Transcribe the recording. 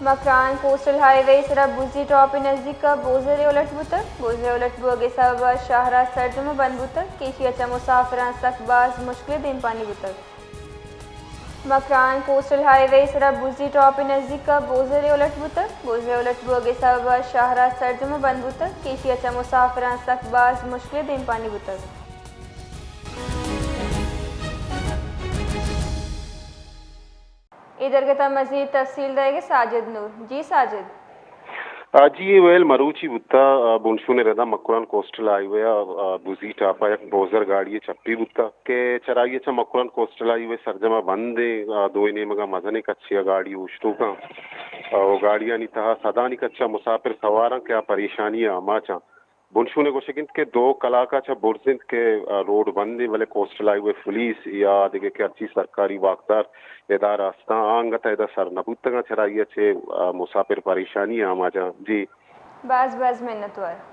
Makran coastal high وے سرا busy top نزدیک بوزر الٹ بوتگ۔ بوزر الٹ بوگ ء سبب شاہراہ سرجم بند بوتگ کہ ایشی ء چہ مسافراں سک باز مشکل دیمپانی بوتگ۔ مکران کوسٹل ہائی وے سرا بزی ٹاپ نزدیک بوزر الٹ بوتگ۔ بوزر الٹ بوگ ء سبب شاہراہ سرجم بند بوتگ کہ ایشی ء چہ مسافراں سک باز مشکل دیمپانی بوتگ۔ اے درگت ء مزید تفصیل دئیگ ء ساجد نور۔ جی ساجد۔ آ، جی، اے ویل مروچی بوتا، آ، بنشون ردا مکران کوسٹل ہائی وے ء، آ، بزی ٹاپا یک بوزر گاڑی چپی بوتا کہ چرائی ء چہ مکران کوسٹل ہائی وے سرجما بند ء، آ، دوئیں نیمگا مزنیں کچے ء گاڑی اوشتوکاں۔ آ، و گاڑیانی تہا سدانی کچا مسافر سواراں کہ آ پریشانی ء آماچاں۔ بنشون ء گوشگ انت کہ دو کلاک ء چہ برز انت کہ، آ، روڈ بند انت، بلے کوسٹل ہائی وے پولیس یا دگہ کہ ہرچی سرکاری واکدار ادارہ استاں، آ انگت ء ادا سر نہ بوتگاں، چرائی ء چہ، آ، مسافر پریشانی ء آماچاں۔ جی۔ باز باز منتوار۔